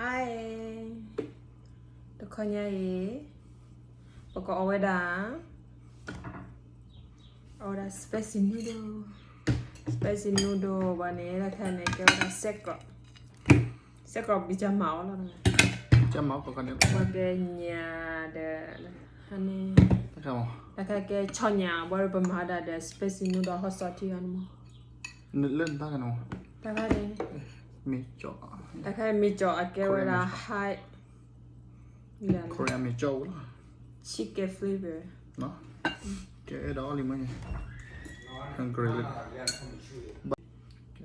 Hi, တခီညါအံၤ ပကအီၣ်ဝဲဒၣ် အီၣ်ဝဲဒၣ် spicy noodle, spicy noodle ဘၣ်န့ၣ် တၢ်ခါန့ၣ် ကဲဝဲဒၣ် စဲးကီး, စဲးကီး ပကမၤအီၤလီၤ, ပကညၣ်ဒီးန့ၣ် တၢ်ခါကဲဆီညၣ် ဘၣ်ဒီးပမၤဒၣ်ဒီး spicy noodle hot sauce ထံဂၤန့ၣ်မး, လၢတၢ်ခါန့ၣ်မး, တၢ်ခါန့ၣ် တၢ်ခါမ့ၢ်ကၠီအကဲဝဲဒၣ် high, Korea မ့ၢ်ကၠီဝဲလီၤ, chicken flavor, ကဲအဲၣ်ဒိးအီၣ်လံမ့ၢ်, hungry လံ, မၤလီၤသ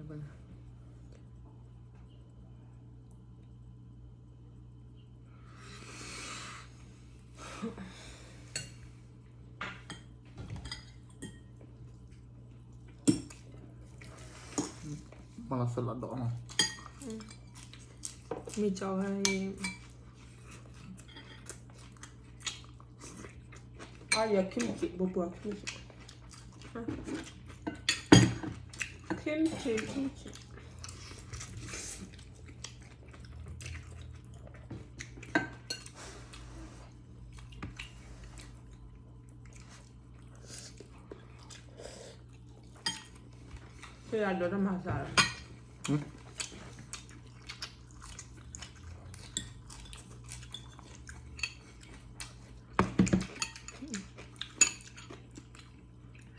ၢလီၤဒီး, မ့ၢ်ကၠီဝဲ, အါယ kimchi ပပှၤ kimchi, kimchi, kimchi.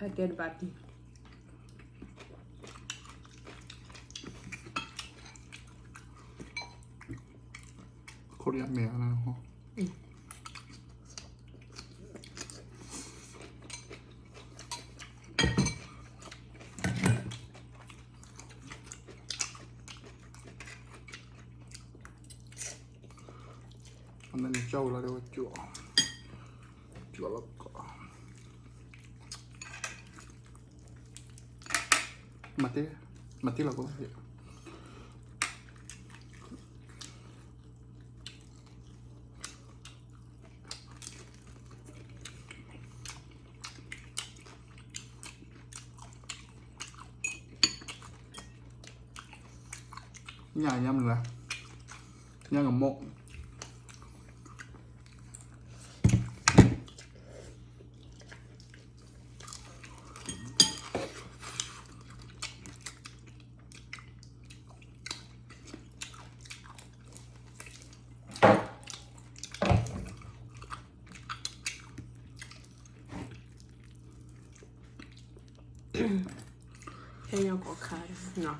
ဟဲကဲတဘၣ်တံၢ် Korea မ့ၢ်ဧါ, အမ့ၢ်န့ၣ်ကၠီဝဲလီၤဒီး ကၠီလီၤကီး, မၤတ့ၢ်လီၤကီး, ညၣ်ညါမနုၤလဲၣ်, ညၣ်ကမိၣ် ဟဲညါကီးခါနီၤ.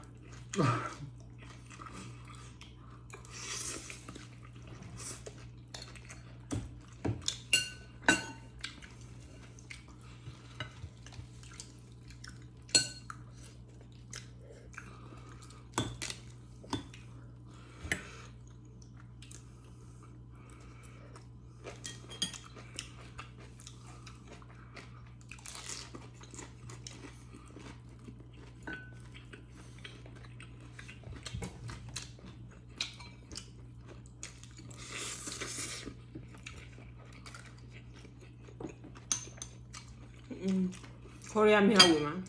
ခိရံမ့ၢ်ဟးဝံၤမး.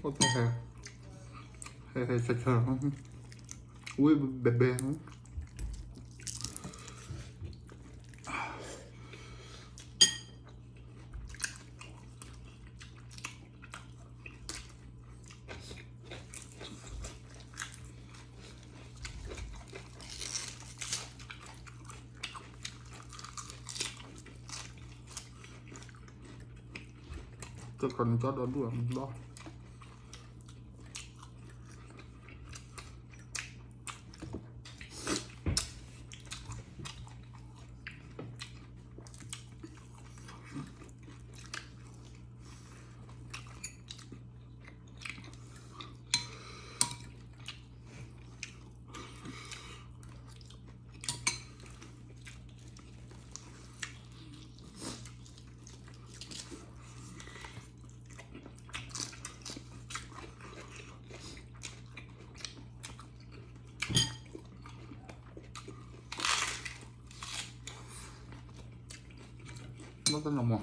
What the hell? Hey, hey, check it out. ဝ့ၢ်ဘဲဘဲ. ကဲခီန့ၣ်ကၠီဒီဒူၣ်အဘျီ ဘၣ်တနမီၤ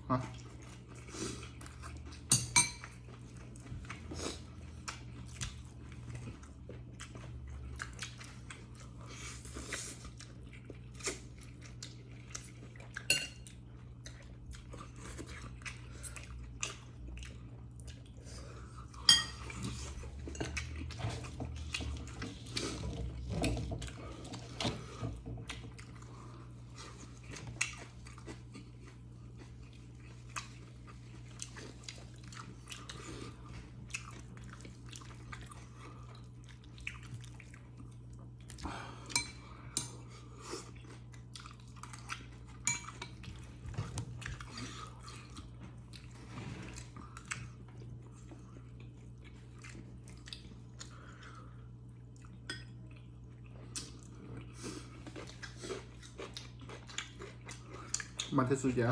ဟါ မၤထဲစူၤယၤ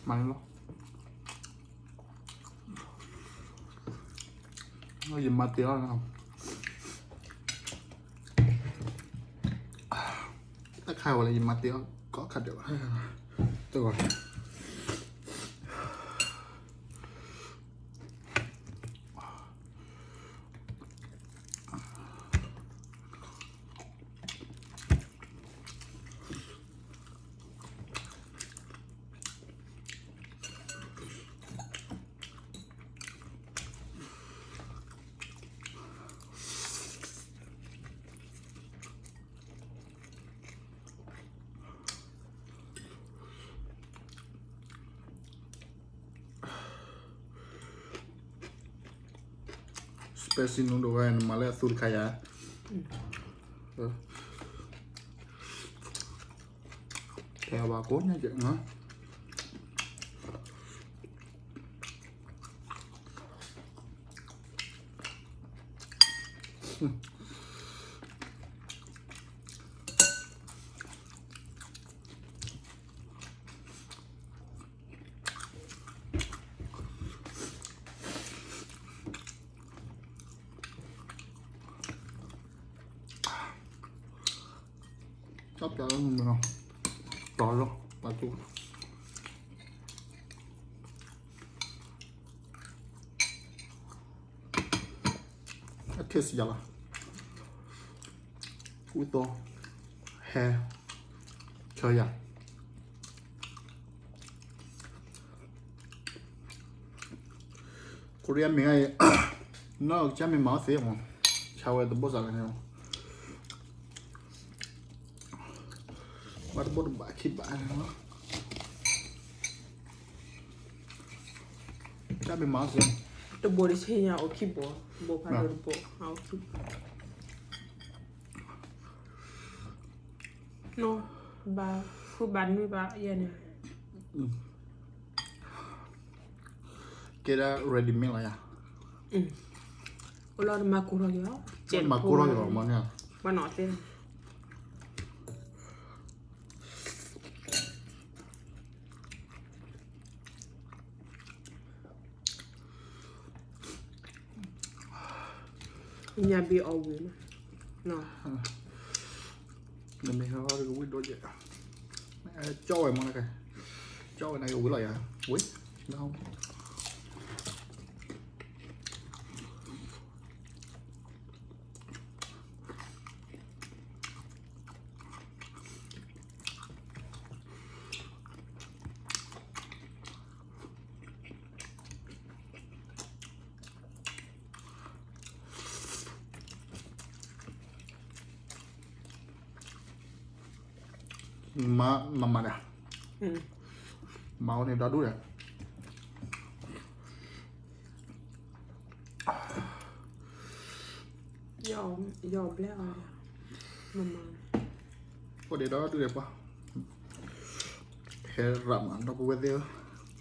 မၤလီၤ ယမၤတ့ၢ်အီၤ တၢ်ခါဝဲလၢယမၤတ့ၢ်အီၤ ကိးခါဒဲးဘၣ် တဂီၤ spicy noodle ဝဲ နမၤလၢအသူတခါယၤ တဲဘၣ်ကိးညါက့ၤ တၢ်ပျးလၢမုၢ်မ့ၢ်လီၤ တီၤလီၤ ပှၤတူၢ် အ taste ယၤလီၤ ဝံသီ ဟဲ ဆၢယၤ Korea မ့ၢ်ဂ့ၤ နီၢ်ကစၢ်မ့ၢ်မၤအီၣ်သ့မး ဆါဝဲတဘိၣ်စးလၢန့ၣ် ဘၣ်တဘိၣ်တဘၣ်ခံဘၣ် ကစၢ်မ့ၢ်မၤအီၣ်သ့ တဘိၣ်တဆံညါအိၣ်ခံဘိၣ် ဘိၣ်ဖးဒိၣ်တဘိၣ် အိၣ်ခံဘိၣ် ဘၣ်ဃုဘၣ်နွံဘၣ်ယဲၢ်န့ၣ်, ကဲဒၣ် ready made လီၤယၤ, အိၣ်လီၤတမၤကိၢ်ထီၣ်က့ၤလီၤ, မၤကိၢ်ထီၣ်က့ၤလီၤမ့ၢ်န့ၣ်, ဘၣ်နီၣ်သ့ ညၣ်ဘ့အီၣ်ဝံၤမး, နမ့ၢ်ဟဲအီၣ်တကဝံၣ်ဒိၣ်ကဲ, ကၠီဝဲမးနကဲ, ကၠီဝဲနကဝံၤလီၤယၤ, ဝံၤ မၤမၤမၤဒၣ်, မၤဝဲန့ၣ်ဒီဒူၣ်ဒီး, ယီၢ်ဘျဲၣ်အီၤ, မၤမၤ, အိၣ်ဒံးဒီဒူၣ်ဒီးပှၤ, ဟဲရၤမး ဒီပုၢ်ဝဲၢ်သ့ၣ်ဧၢ,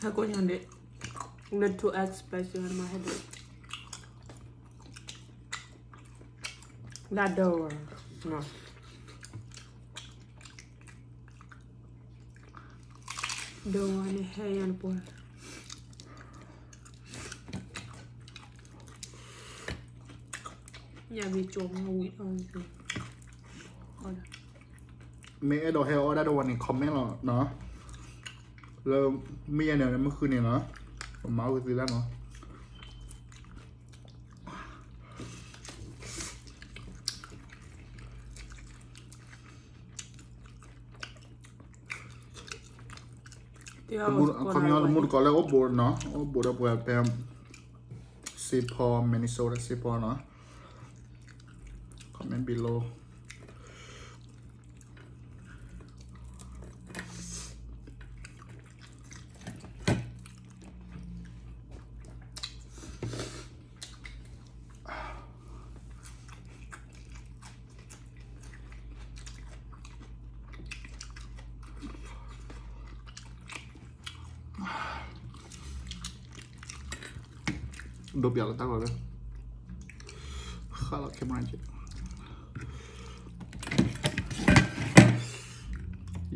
ဟဲကိးညါဒံး, little expression မၤဟဲဒံး, ဒၣ်ဒၢဝဲ, ဒၢဝဲန့ၣ်ဟဲယၤတပှၤ, ညၣ်ဘ့ကၠီမၤဝံၤအီၤ, မ့ၢ်အဲၣ်ဒိးဟဲအီၣ်ဒၣ်တဝီန့ၣ် comment လီၤနီၤ, လၢမ့ၢ်ယဲၢ်န့ၣ် မ့ၢ်ဃုန့ၣ်နီၤ, ပမၤဝံၤသုလၢနီၤ. ခီပညီတမူတကိးလၢအိၣ်ဘူးနီၤ, အိၣ်ဘူးဒီးပှၤဖဲ Saint Paul, Minnesota Saint Paul နီၤ, comment below. ဒိးပျးလီၤတၢ်ဂီၤလၢ ဃၣ်လီၤ camera က့,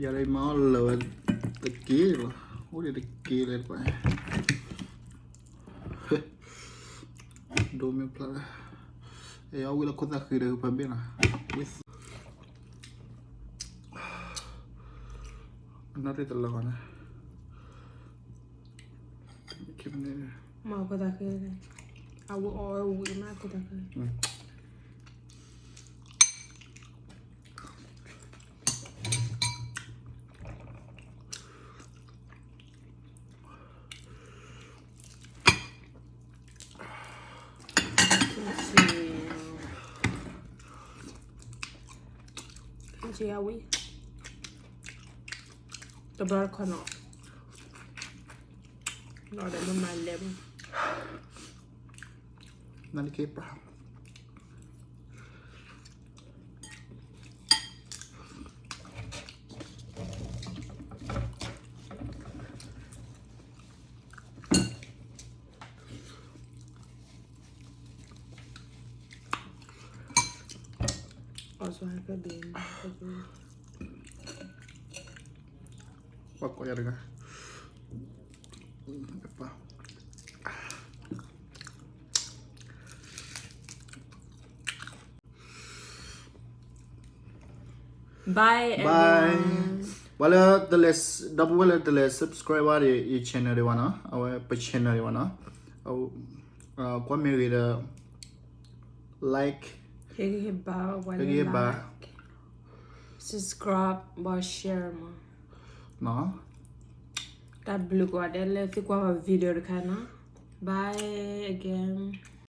ယၤလၢမၤအီၣ်လၢာ်ဝဲတက့ၢ်လီၤ, အိၣ်ဒံးတက့ၢ်လၢပှၤ, ဒိမ့ၢ်ဖျါ, အဲၣ်အီၣ်ဝံၤလၢခိၣ်သၣ်ဃံဒီးဖးဘ့ၣ်လီၤ, ဝံၤ အနီၢ်ရ့ၣ်တလၢၤဘၣ်န့ၣ်, မၤခိၣ်သၣ်ဃံ, အဝဲအီၣ်ဝံၤမးခိၣ်သၣ်ဃံ. Let's see. Let's see how we. တဘျီတခီနီၤ. နီၤဒီးမ့ၢ်မၤလဲၣ်မး. နၤလၢက့ပှၤ အီၣ်စီၤဟဲဖဲဘ့ၣ်, ပှၤကိးယၤတဂၤ, ပှၤ Bye everyone. ပှၤလၢတလဲၤ ဒီပုၢ်ဝဲၢ်လၢတလဲၤ subscribe ဘၣ်ဒီး ယ channel ဒံးဘၣ်နီၤ, အဝဲပ channel ဒံးဘၣ်နီၤ, ကွၢ်မ့ၢ်ဂ့ၤဒီး like ဟ့ၣ်ဂံၢ်ဟ့ၣ်ဘါ, ပှၤလၢ like, subscribe ဘၣ် share မးနီၤ. တၢ်ဘျုးကိးဂၤဒဲးလၢသုကွၢ်ပ video တခါနီၤ. Bye again.